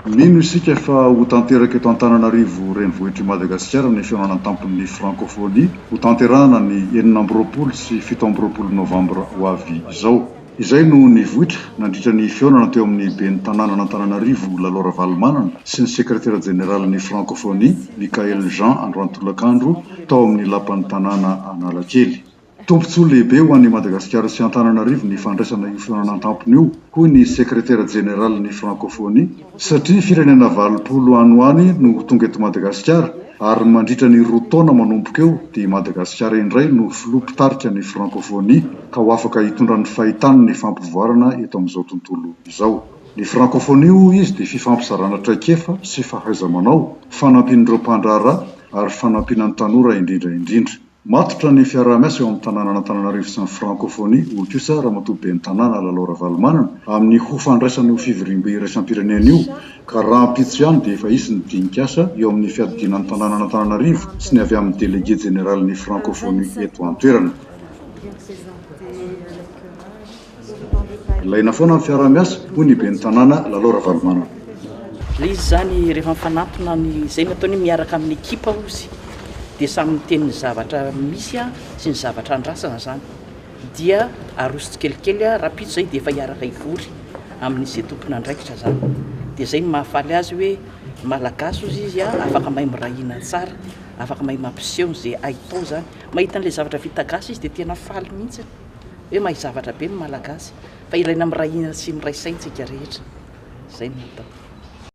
Mino isika fa ho tanteraka eto Antananarivo renivohitr'i Madagasikara ny fihaonana an-tampon'ny Frankôfônia hotanterahana ny 26 sy 27 novambra ho avy izao. Izay no nivoitra nandritra ny fihaonana teo amin'ny ben'ny tanànan'Antananarivo Lalao Ravalomanana sy ny sekretera jeneralin'ny Frankôfônia Michaëlle Jean androany tolakandro tao amin'ny lapan'ny tanàna Analakely. Tombontsoa lehibe ho an'i Madagasikara sy Antananarivo ny fandraisana io fihaonana an-tampony io, hoy ny sekretera jeneralin'ny Frankôfônia, satria firenena 80 any ho any no ho tonga eto Madagasikara ary mandritra ny roa taona manomboka eo dia i Madagasikara indray no filoha mpitarika ny Frankôfônia ka ho afaka hitondra ny fahitany ny fampivoarana eto amin'izao tontolo izao. Ny Frankôfônia, hoy izy, dia fifampizarana traikefa sy fahaiza-manao, fanampian'ireo mpandraharaha ary fanampiana ny tanora indrindra indrindra. Matotra ny fiaraha-miasa eo amin'ny tanànan'Antananarivo sy ny Frankôfônia, hoy kosa Ramatoa Ben'ny Tanàna Lalao Ravalomanana, amin'ny ho fandraisana io fivoriambe iraisam-pirenena io, ka rahampitso ihany dia efa hisy ny dinik'asa eo amin'ny fiadidiana ny tanànan'Antananarivo sy ny avy amin'ny delege jeneralin'ny Frankôfônia eto an-toerana. Ilaina foana ny fiaraha-miasa, hoy ny ben'ny tanàna Lalao Ravalomanana. Ilay izy izany rehefa mifanantona ny, izay no ataony hoe miaraka amin'ny ekipa ozy dia samy miteny ny zavatra misy sy ny zavatra andrasana izany dia aroso tsikelikely rahampitso izay dia efa hiaraka hivory amin'izay tompon'andraikitra izany dia izay no mahafaly azy hoe Malagasy ozy izy afaka mahay miray hina tsara, afaka mahay mampiseho izay haitao izany, mahita an'ilay zavatra vita gasy izy dia tena faly mihitsy. Hoe mahay zavatra be ny Malagasy fa ilaina miray hina sy miray saina tsika rehetra. Zay no atao.